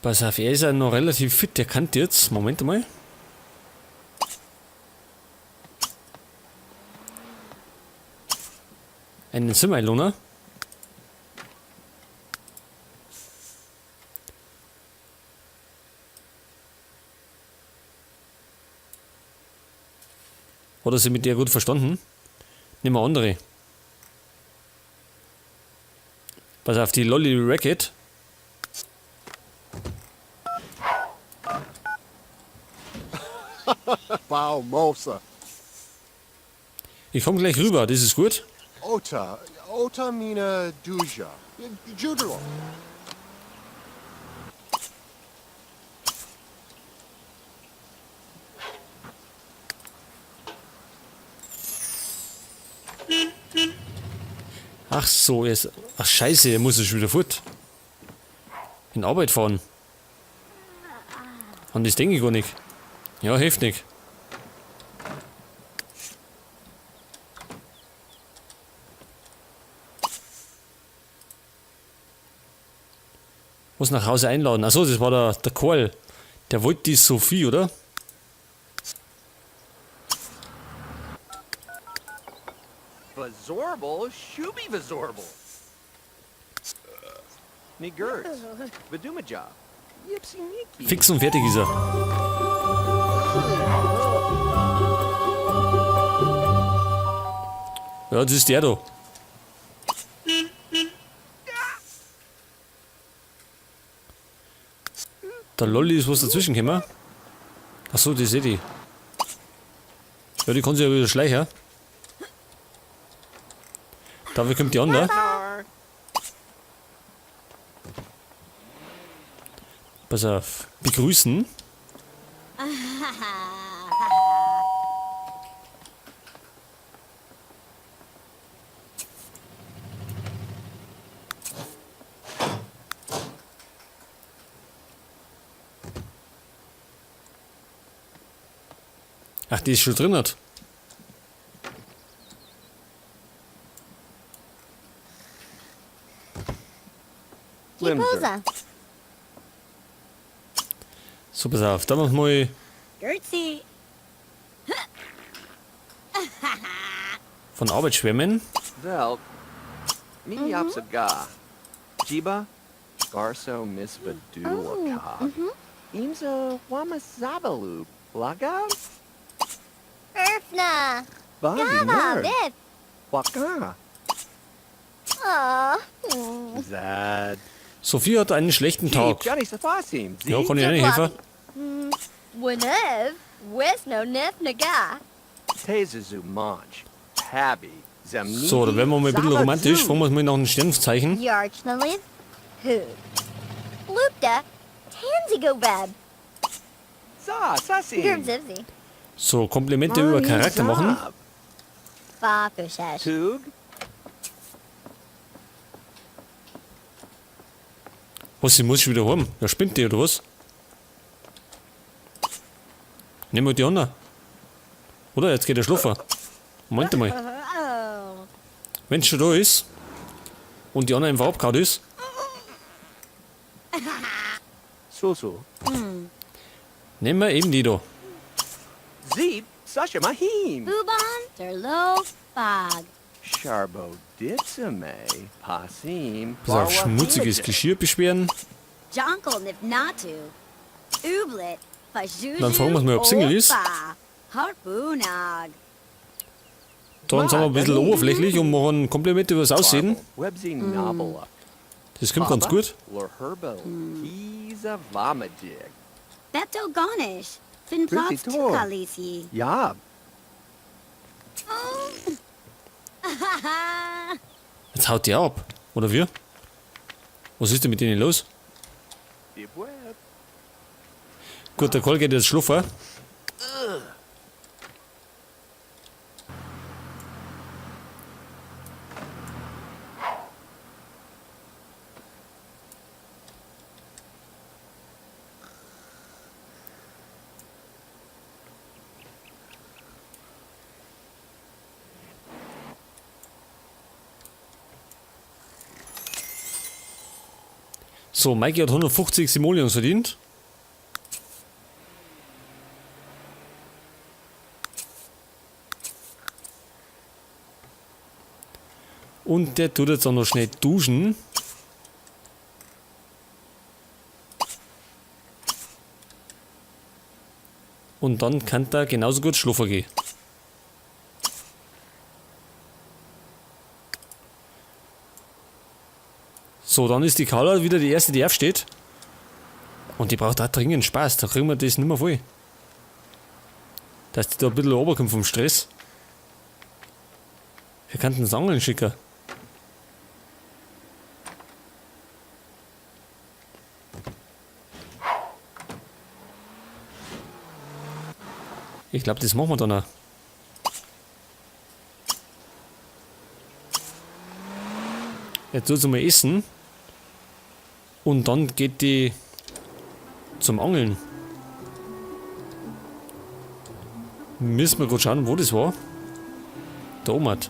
Pass auf, er ist ja noch relativ fit, der kann jetzt. Moment mal. Einen Zimmerlohner. Hat er sich mit der gut verstanden? Nehmen wir andere. Pass auf, die Lolly Racket. Wow, Mosa. Ich komme gleich rüber, das ist gut. Ota. Ota Mina Duja. Judalo. Ach so, er ist. Ach scheiße, er muss ja schon wieder fort. In Arbeit fahren. Und das denke ich gar nicht. Ja, hilft nicht. Muss nach Hause einladen. Achso, das war der Karl. Der wollte die Sophie, oder? Vazorbal, Shubi Vazorbal. Nigurts, Vadumaja, Yipsi Niki. Fix und fertig ist er. Ja, das ist der da. Der Lolli ist was dazwischen gekommen. Achso, die sehe ich. Ja, die kann sich ja wieder schleichen. Dafür kommt die andere. Pass auf. Begrüßen. Ach, die ist schon drin hat. Limser. So, pass auf. Da machen wir mal Gertzy. von Arbeit schwärmen. Vel, Miyapsaga, Jiba, Garso Misvadulaka, Imza Wamazabalu, Laga, Erfna. Bavi Gaba. Nerd, Biff. Waka, Aw. Zad, Sophie hat einen schlechten Jeep, Tag. Johnny Safasim, Ja, kann ich auch nicht helfen. Winev. Wesno Nef Naga. Tezazu Manch, Habi, Zamniki, So, da werden wir mal ein bisschen romantisch. Fragen wir uns mal nach einem Sternzeichen. Yarchnaliv. Hu. Lupta. Tanzigobab. Sa, Sasim, Grimzivzi. So, Komplimente über Charakter machen. Fakushesh. Tug, Was, sie muss schon wieder heim? Ja, spinnt die oder was? Nehmen wir die anderen. Oder? Jetzt geht der schlafen. Moment mal. Oh. Wenn schon da ist und die andere einfach abgehauen ist, Susu, nehmen wir eben die da. Zeeb, Sasha Mahim, Buban. Derlo. Bog. Sharbo Ditsame, Pasim, Pass auf, schmutziges Geschirr beschweren. Jonkel Nifnatu. Ublit. Fajuju. Dann fragen wir's mal, ob Single ist. Harpunag. Dann sind wir ein bisschen oberflächlich und machen Komplimente über das Aussehen. Websy Nabala. Das kommt ganz gut. Lurherbo, He's a Vomidig. Bepto Gonish. Finplots Grüezi Tor. Tukalisi. Ja, Jetzt haut die ab. Oder wir? Was ist denn mit denen los? Deep Web. Gut, der Karl geht jetzt schlafen. So, Mikey hat 150 Simoleons verdient. Und der tut jetzt auch noch schnell duschen. Und dann kann der genauso gut schlafen gehen. So, dann ist die Carla wieder die erste, die aufsteht. Und die braucht auch dringend Spaß, da kriegen wir das nicht mehr voll. Dass die da ein bisschen runterkommt vom Stress. Wir könnten das Angeln schicken. Ich glaub, das machen wir dann auch. Jetzt tut sie mal essen. Und dann geht die zum Angeln. Müssen wir grad schauen, wo das war. Da oben hat.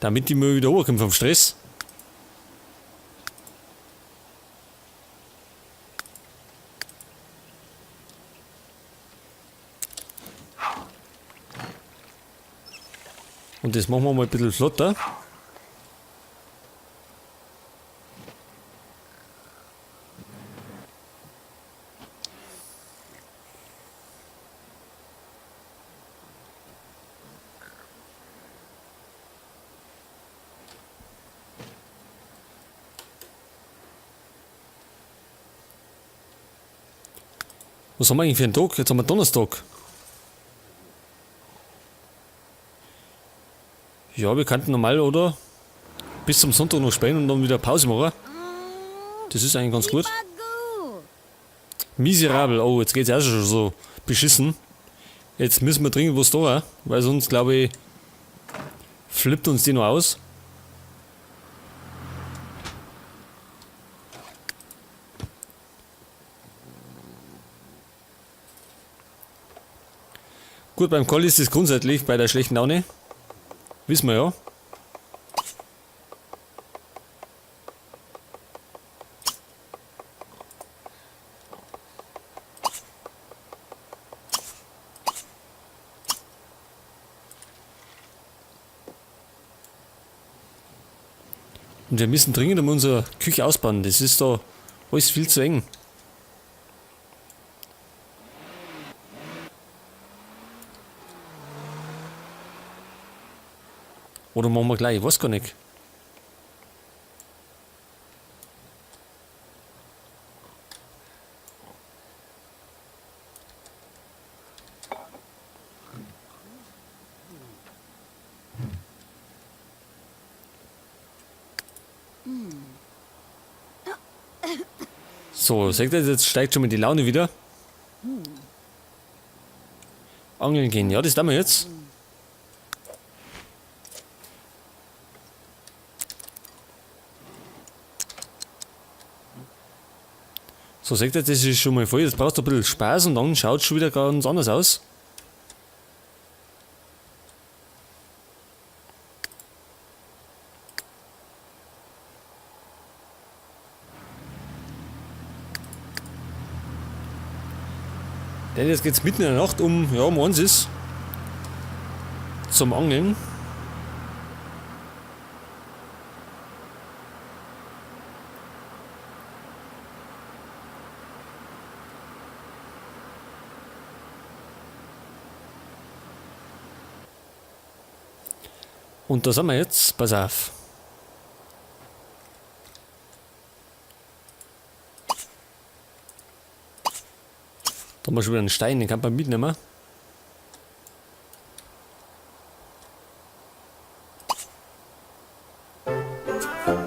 Damit die mal wieder runterkommt vom Stress. Und das machen wir mal ein bisschen flotter. Was haben wir eigentlich für einen Tag? Jetzt haben wir Donnerstag. Ja, wir könnten normal, oder? Bis zum Sonntag noch spielen und dann wieder Pause machen. Das ist eigentlich ganz gut. Miserabel. Oh, jetzt geht's auch schon so beschissen. Jetzt müssen wir dringend was da, weil sonst, glaube ich, flippt uns die noch aus. Gut, beim Colli ist es grundsätzlich bei der schlechten Laune. Wissen wir ja. Und wir müssen dringend um unsere Küche ausbauen. Das ist da alles viel zu eng. Oder machen wir gleich, ich weiß gar nicht. So, seht ihr, jetzt steigt schon mal die Laune wieder. Angeln gehen, ja, das tun wir jetzt. So, seht ihr, das ist schon mal voll. Jetzt brauchst du ein bisschen Spaß und dann schaut's schon wieder ganz anders aus. Denn jetzt geht's mitten in der Nacht um 1 ist, zum Angeln. Und da sind wir jetzt, pass auf. Da haben wir schon wieder einen Stein, den kann man mitnehmen.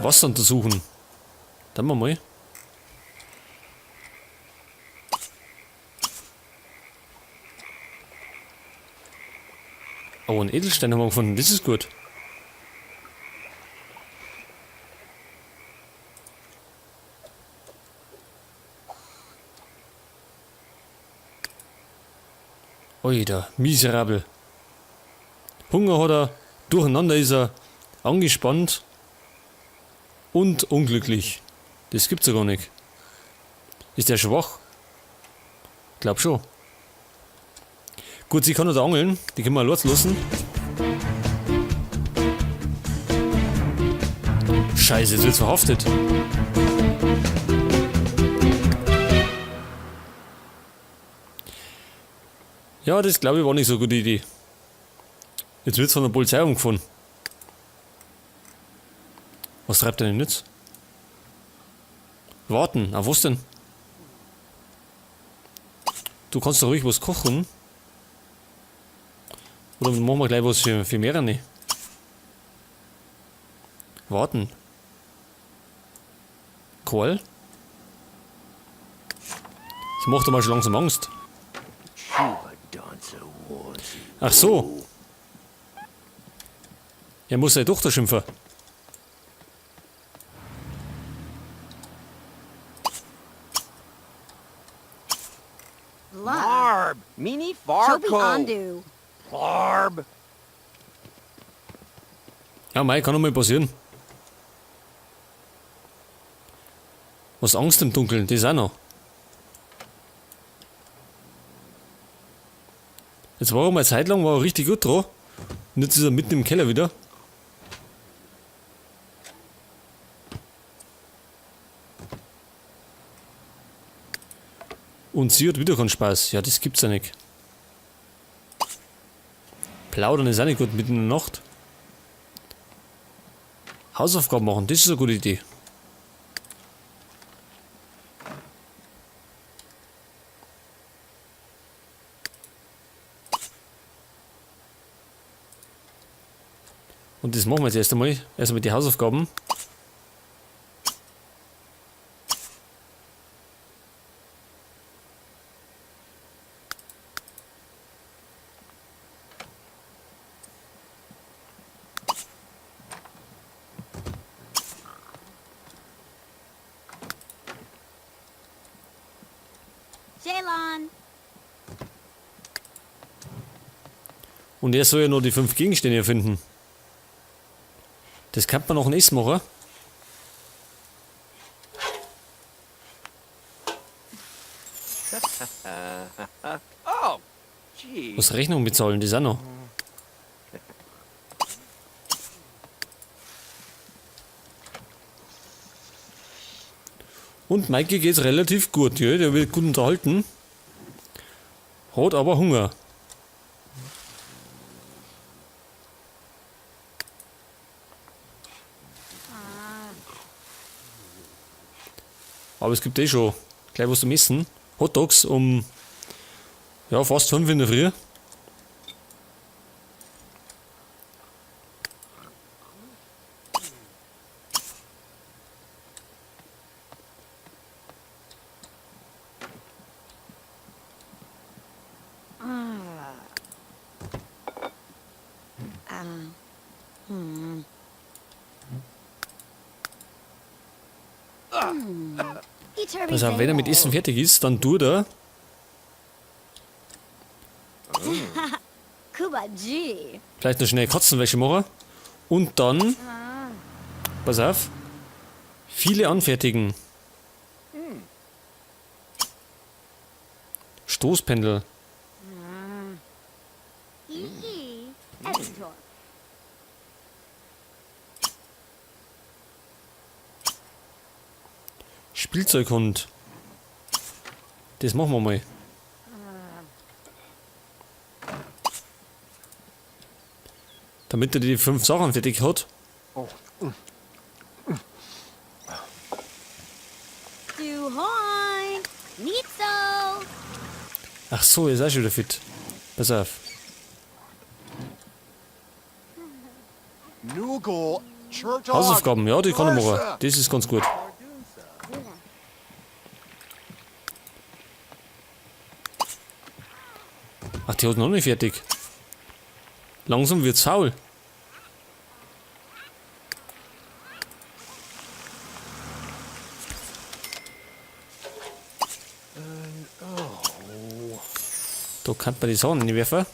Wasser untersuchen. Dann mal. Oh, einen Edelstein haben wir gefunden, das ist gut. Oida, miserabel. Hunger hat er, durcheinander ist er, angespannt und unglücklich. Das gibt's ja gar nicht. Ist der schwach? Glaub schon. Gut, sie kann noch da angeln. Die können wir loslassen. Scheiße, jetzt wird's verhaftet. Ja, das glaube ich war nicht so eine gute Idee. Jetzt wird's von der Polizei umgefahren. Was treibt er denn jetzt? Warten, auf was denn? Du kannst doch ruhig was kochen. Oder machen wir gleich was für mehrere? Warten. Kohl? Das macht aber schon langsam Angst. Ach so. Er muss seine Tochter schimpfen. Love. Marb. Mini Chobi Farco. Andu. Larb. Ja, mei, kann noch mal passieren. Was Angst im Dunkeln, das auch noch. Jetzt war er mal eine Zeit lang, war er richtig gut dran. Und jetzt ist er mitten im Keller wieder. Und sie hat wieder keinen Spaß. Ja, das gibt's ja nicht. Plaudern ist auch nicht gut mitten in der Nacht. Hausaufgaben machen, das ist eine gute Idee. Und das machen wir jetzt erst einmal. Erstmal die Hausaufgaben. Ceylon. Und er soll ja nur die 5 Gegenstände finden. Das kann man noch nicht machen. Oh, gee. Was Rechnung bezahlen, das auch noch. Und Mikey geht's relativ gut, ja, der wird gut unterhalten. Hat aber Hunger. Aber es gibt eh schon gleich was zum Essen. Hotdogs um ja, fast 5 in der Früh. Also wenn er mit Essen fertig ist, dann tut er. Vielleicht noch schnell Katzenwäsche machen. Und dann, pass auf, viele anfertigen. Stoßpendel. Spielzeughund. Das machen wir mal. Damit er die 5 Sachen fertig hat. Ach so, er ist auch schon wieder fit. Pass auf. Hausaufgaben, ja, die kann er machen. Das ist ganz gut. Ach, die hat noch nicht fertig. Langsam wird's faul. Da kann man die Sachen nicht werfen.